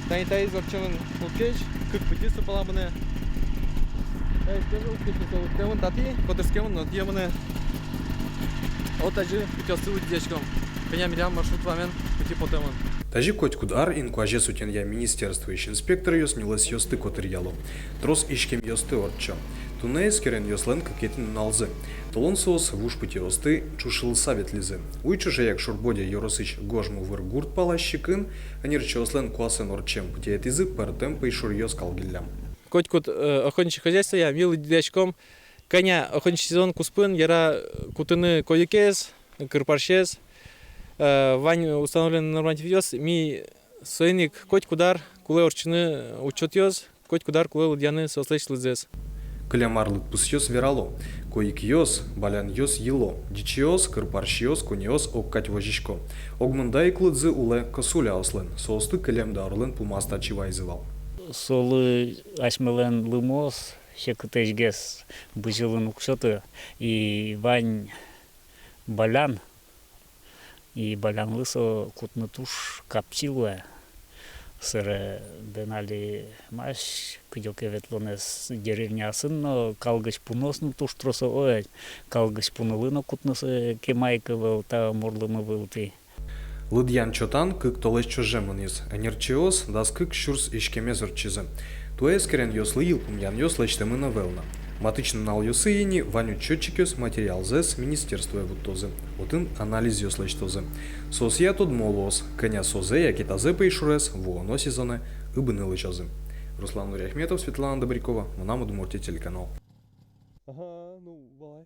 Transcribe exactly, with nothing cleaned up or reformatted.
Тани таиз ортчемын уг кесь, кык пытьы со пала мынэ. Таиз тоже уг кесь, со лыктэмын татӥ, котырскемын но тӥемын. О, тазьы пытьыосты лыдъяськом. Кӧня милям маршрут вамен пытьы потэмын. Тазьы котькуд ар инкуазез утёнъя министерствоысь инспекторъёс нюлэсъёсты котыръяло. Трос иськемъёсты ортчо. Туннэ эскеронъёслэн кыкетӥ нуналзы. Толон соос вуж пытьыосты ӵушылыса ветлӥзы. Уй ӵоже Якшур-Бӧдья ёросысь Гожмувыр гурт палась сикын ӧнерчиослэн куасэн ортчем пытьыетӥзы пӧртэм пӧйшуръёс калгиллям. Котькуд, э, охотничье хозяйствоя ми лыдъяськом, кӧня охотничий сезон куспын яра кутыны койыкез, кыр-парсез, э, вань установленный нормативъёс, ми соин ик котькуд ар кулэ ортчыны учётъёс, котькуд ар кулэ лыдъяны соослэсь лыдзэс. Кылем арлыдпусъёс верало: койыкъёс, балянъёс йыло, ӟичыос, кыр-парсьёс, коньыос огкадь возисько. Огмында ик лыдзы улэ косуляослэн, соосты кылем даурлэн пумаз татчы вайизы вал. Солы асьмелэн лымыос секытэсьгес бызьылыны уг сёты, и вань балян, и балянлы со кутны туж капчи луэ. Сэре бен али мась, кыдёке ветлонэз деревняосын но калгысь пуныос но туж трос, ой, калгысь пунылы но кутны сое кема ик ӧвӧл та мур лымы вылтӥ. Лыдъян-чотан кык толэзь ӵоже мынӥз. Ӧнерчиос дас кык сюрс иськемез ортчизы. Туэ эскеронъёслы йылпумъянъёс лэсьтэмын ӧвӧл на. Матысь нуналъёсы ини вань учётчикъёс материалзэс министерствое вуттозы. Отын анализъёс лэсьтозы. Соосъя тодмо луоз, кӧня созэ яке тазэ пӧйшурез вуоно сезонэ ыбыны лэзёзы. Руслан Нуриахметов, Светлана Добрякова, «Мынам Удмуртие» телеканал. Ага, ну, валай.